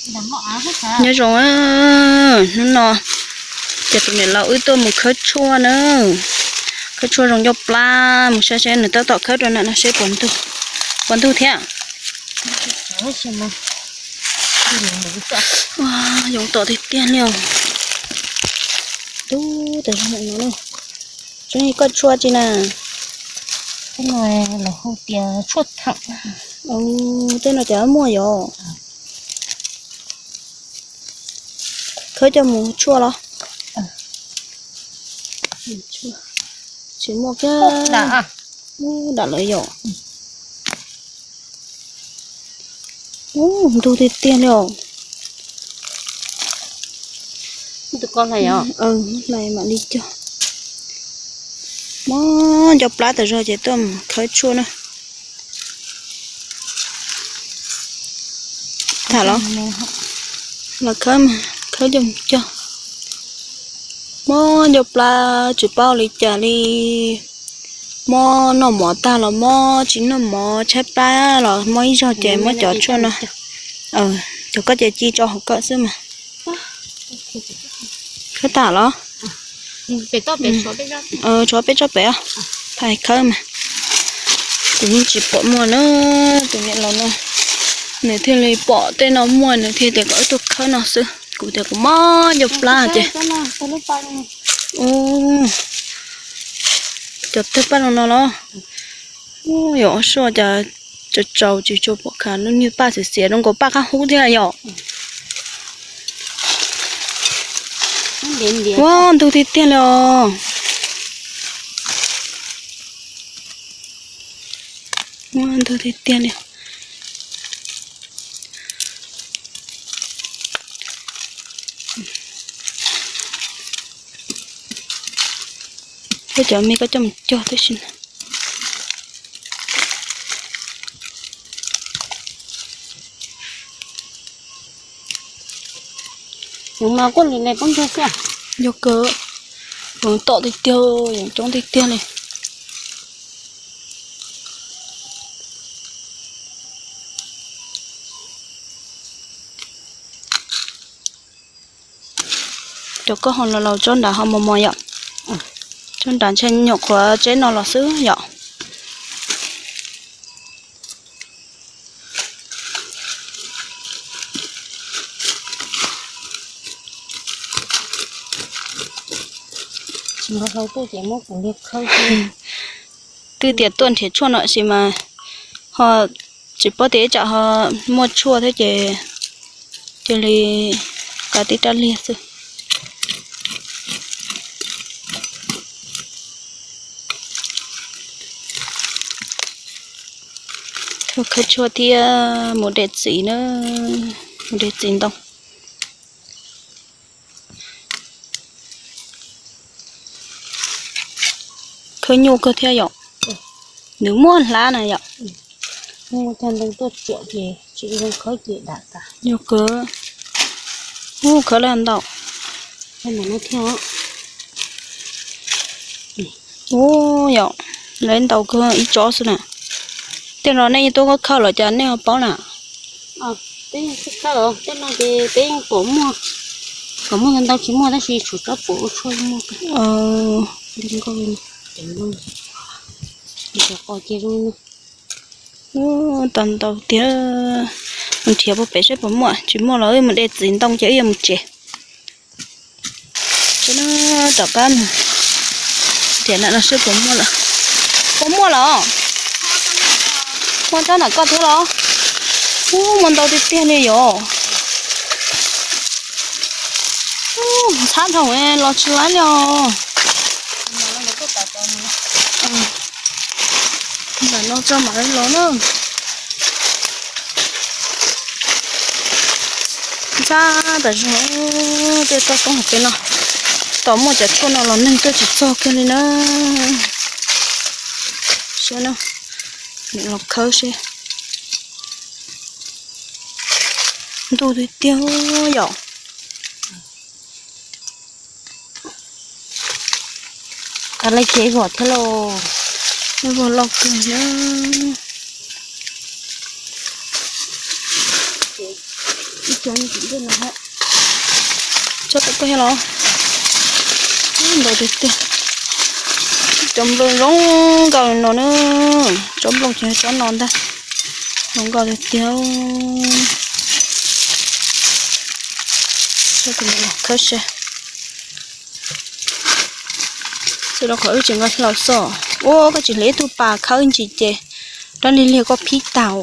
Nyob zoo, hnub no ces tus niam laus wb tuaj mus khawb tshuaj na. Khawb tshuaj zoo ncauj plab, mus saib seb nws tab tom khawb rau na no seb puas ntug thiab. Yoov tom tiag tiag li os. Tub tas zoo no. Tseeb koj tshuaj tsi na? Tej no ces muaj yom. Khawb coj mus tshuaj los? Tsis muaj kiag. Dam lawm yom. Ntug tiag tiag li os. Hlais mam li cog. Mob ncauj plab tas zog ces tuaj khawb tshuaj na. Tham los? Los khawb mas, khawb coj mus cog. Mob ncauj plab tsis paub li cas li. Mob noj mov tag los mob, tsis noj mov tshaib plab los mob ib zaug ces muab cov tshuaj no. Cov koj ces ci tso hauv kawm xwb mas. Khawb tas los? Tshuav peb tsob pem, phais khawb mas. Kuv yeej tsis pom muaj na, tus niam laus no nws thiaj li pom tej no muaj nws thiaj tias kom wb tuaj khawb no xwb. Kuv tias kuv mob ncauj plab ces. Cov tawg paj no no los? Yog ob suab cas tsaus tsaus tsis tshua pom khav, lub niag paj xiav xiav zoo nkaus paj qab hub thiab yom. Ua ntug tiag tiag li os. Ua ntug tiag tiag li. Peb cov me koj coj mus cog tib si na. Yog kawg, yoov tom tiag tiag, yoov coob tiag tiag li. Cov koj ho los laus tsob nrad ho mos mos yom. Tsob nrad ntshe nyuam qhuav tseb no los xwb yom. Twb tias tuaj nrhiav tshuaj no sis mas ho tsis paub tias ib tsam ho muaj tshuaj thiab ces cia li kav tib rab liag xwb. Khawb tshuaj thiab mus de txiv na, mus de txiv ntoo. Khawb nyuaj kawg thiab yom. Nws muaj hlab na yom. Yog kawg, ub, khawb lawm ntau. Ub, yog lawv ntau kawg ib tsob xwb na. Tej no nej tuaj khawb los cas nej ho paub na? Peb yeej pom muaj, pom muaj ntau ntau tsis muaj tab sis tshuav tsob puam ua tshuaj muaj. Ntau ntau tiag, mus nrhiav puag pem saib puas muaj, tsis muaj los wb mus de txiv ntoo ces wb yuav mus tsev. Rov qab mus nrhiav no saib puas muaj lawm. Puas muaj los? Muaj tsob ntawm koj thiab los? Ub, muaj ntau tiag tiag li yom. Ntxhab dhau los tsis laib li os. Ntawm no tso mam li los na. Ntxhab tas zog, tej toj roob hauv pes no, tom muaj cov tshuaj no los neeg tuaj tsis txog kiag li na. Saib na, los khawb seb. Ntau tiag tiag yom. Kav laj ces vog thiab lauj. Vog loj kawg na. Ib co ntxim ntej no hab. Tsob tau koj thiab los? Ntau tiag tiag. Cov nplooj zoo nkauj no na. Tsob nplooj ces tsob no ntag. Zoo nkauj tiag tiag. Khawb se. Xwb rau qhov wb tsis nqa hlau xoj. Ua koj tsis hliv ib tug pas khawb ntsis ces rab niag liag koj phib tag.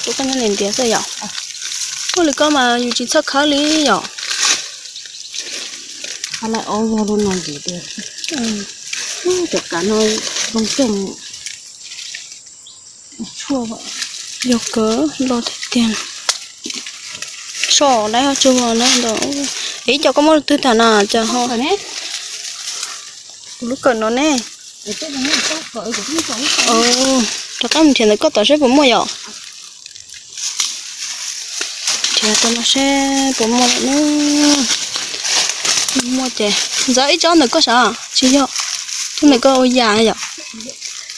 Tus koj nyob ntiav xwb yom? Ua li koj mas yus tsis txhob khawb li yom? Cov kav no zoo kawg. Yog kawg los tiag tiag. Soj lawm tsuag na ntau. Ib co koj muab twg tag na cas ho. Kuv lub kawm no ne. Rov qab mus nrhiav ntawm koj tom seb puas muaj yom. Nrhiav tau no seb puas muaj lawm na. Muaj ces ntxawv ib tsob ntawm koj sav tsis yog. Tsob ntawm koj ua yam yom.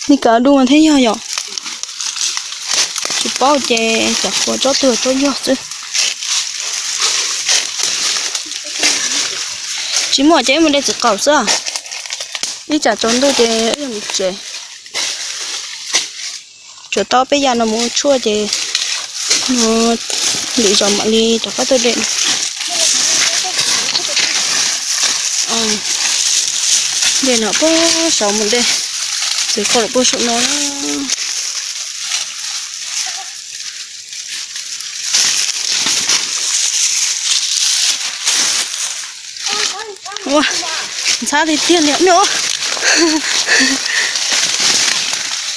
Nig kav dua thiab yog yom. Tsis paub ces tsam kuv tsob twg tsob yog xwb. Tsis muaj ces mus de txiv qaum xwb. Ib tsam tsaus ntuj ces mus tsev. Tsuas tau peb yam no mus ua tshuaj ces no lwm zaus mam li rov qab tuaj de. De no puag saud mus de, txiv qaum puag saum no na. Ua, ntxhab tiag tiag li.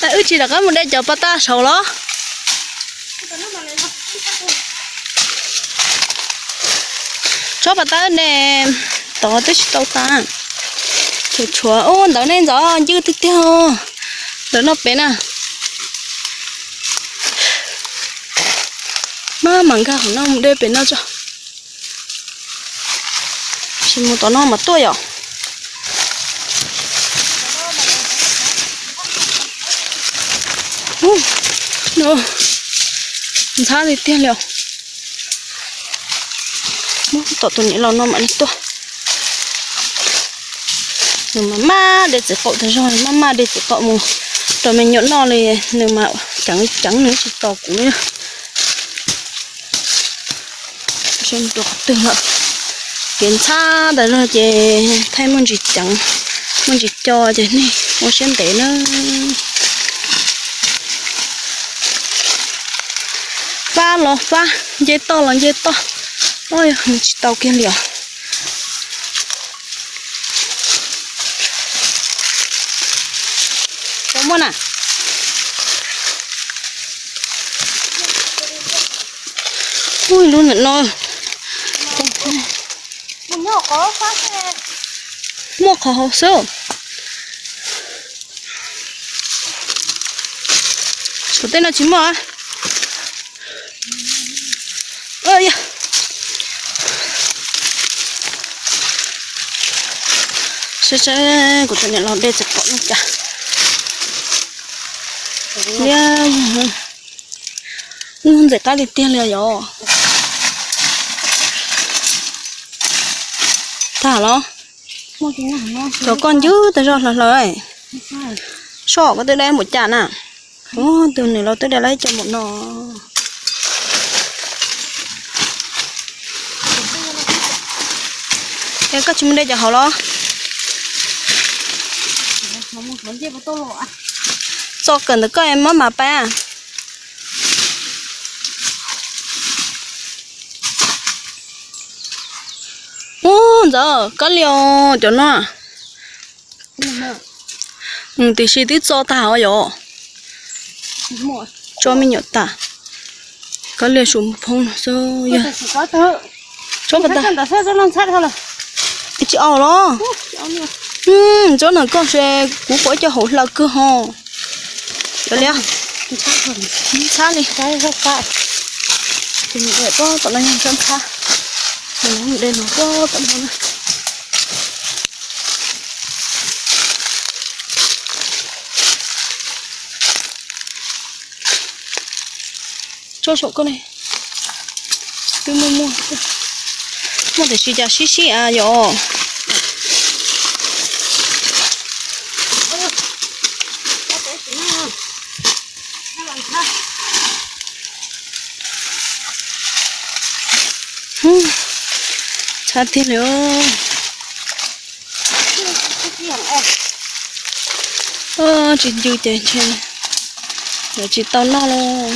Wb tsis rov qab mus de cov pas tas saud los? Tsob pas tas ne, tod twb tsis tau tas. Tshuav tshuav, ua ntawd nej ntxov ncwb tiag tiag. Ntawm no pem na. Maj mam nkag qhov no mus de pem no tso. Tsis mus tom no mas tuaj yom. Ntxhab tiag tiag li os. Muab tom tus niam laus no mam li tuaj. Nws mas maj de txiv qaum tag zog, maj maj de txiv qaum mus rau me nyuam noj li, nws mas ceev ceev nws tsis tos kuv li. Seb mus rau qhov twg lawm. Kev ntxhab tas zog ces thaij muaj ntsis ceev, muaj ntsis co ces nej ua siab ntev na. Fab los fab, nce toj los nce toj. Ua yog mus tsis tau kiag li os. Puas muaj na? Ui, lub ntawm no. Muaj qhov hauv xwb. Saum tej no tsis muaj. Saib saib kuv tus niam laus de txiv qaum li cas. Liab, ntxim qab tiag tiag li yom. Tag los? Cov koj ncwb tag zog hlaws hlaws. Soj koj twb dai npaum cas na. Tus niam laus twb dai lawm ib co npaum no. Es koj tsis mus de cov hauv los? Txo kawm ntawm koj mab mas pab. Ub, ntxawm kab lias cov no. Tiam sis twb txo tag os yom. Tso me nyuam tas. Kab lias su phoob no xwb yog. Tsis aus los. Tsob ntawm koj se kuv quav cov hauv hlaws kawg ho. Cov liab ntxhab li. Tus niam laus tom no yog ntxhab ntxhab. Tus niam laus tom no na. Saum koj ne, twb muaj muaj, muaj tiam sis cas sib sib as yom. Txhab tiag li. Tsis ncw ces ntshe yuav tsis tau noj lawm.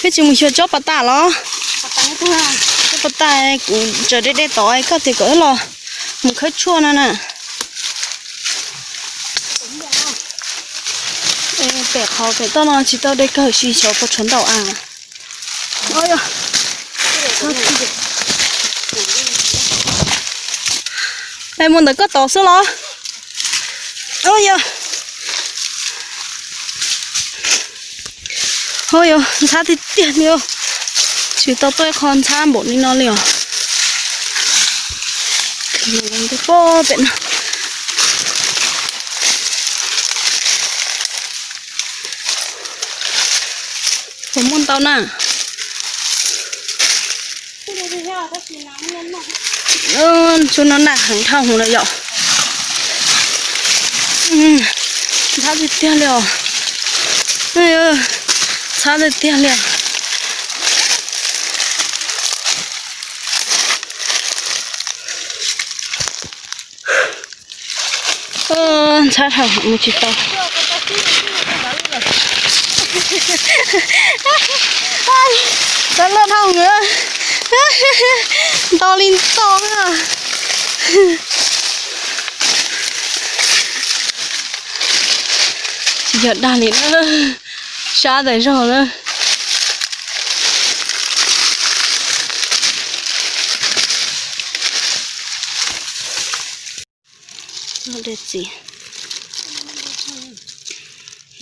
Peb tsis mus xyuas tsob pas tas los? Tsob pas tas kuv tsaws deb deb tod koj tias kom wb los mus khawb tshuaj no na. Pem qhov pem toj no tsis tau dej kawg, sis xyov puas tshuav ntau as. Es mus ntawm koj tod xwb los? Yog, yog ntxhab tiag tiag li, tsis tau tuaj ib qho ntxhab npaum li no li os. Pob pem no puas muaj ntau na? Tshuaj no nag heev dhau hwv lawm yom. Ntxhab tiag tiag li os. Ntxhab tiag tiag li os. Ntxhab dhau mus tsis tau. Ntxhab loj dhau, nto li nto na. Tsis yog dag li na, sab tas zog na. Dej txiv,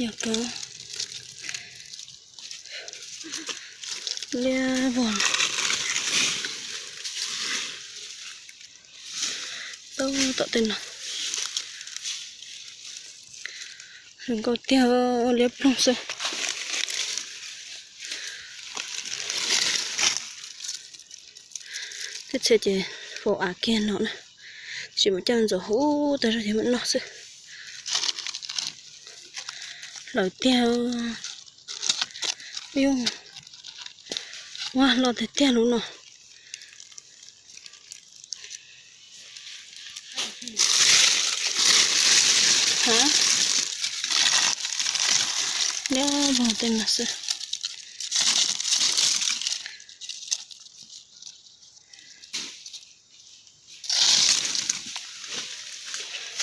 yog kawg, liab vog tau tom tej no. Zoo nkauj tiag, liab ploog xwb. Teb txhia ces faus av kiag no na, tsis mus coj ntxuav huv tas zog ces mam noj xwb. Hlawv tiag, yooj ua loj tiag tiag lub no. Liab vog tej no xwb.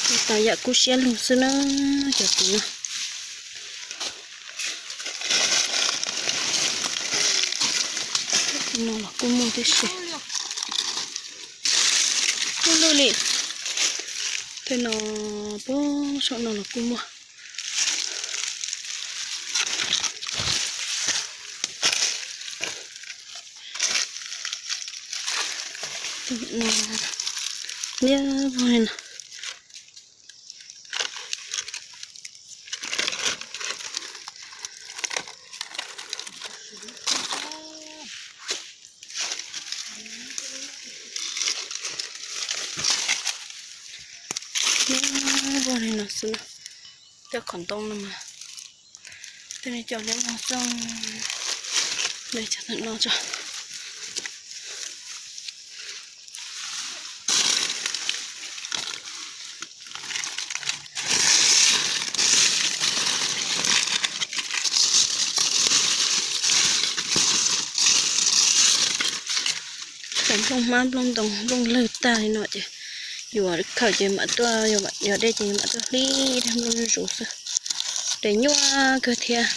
Ua tas yam kub siab lug xwb na, cov tus no. No los kuj muaj tib si. Kuj lwj li. Tej no puag saum no los kuj muaj. Liab vog li no. Liab vog li no xwb na. Cov qhov ntoo no mas tej no cov liab vog xwb. Cov no tso. Cov nplooj hmab nplooj ntoo nplooj lwg tag li no ces yus khawm ces mam tuaj, yog dej ces yus mam tuaj hlib dej nplooj zuj zus xwb. Dej nyuaj kawg thiab.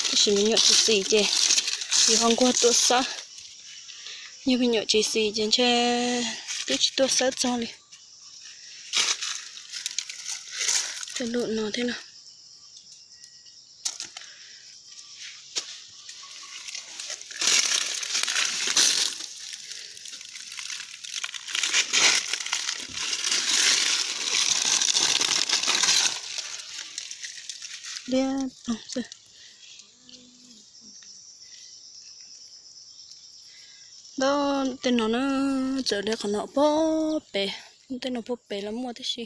Tab sis me nyuam tsis xis ces yus ho nquag tuaj xawb. Yog me nyuam tsis xis ces ntshe twb tsis tuaj xawb txog li. Tej lub no thiab no. Liab ploog xwb. Ntau tej no na, txawm li qhov no puag pem, tej no puag pem los muaj tib si.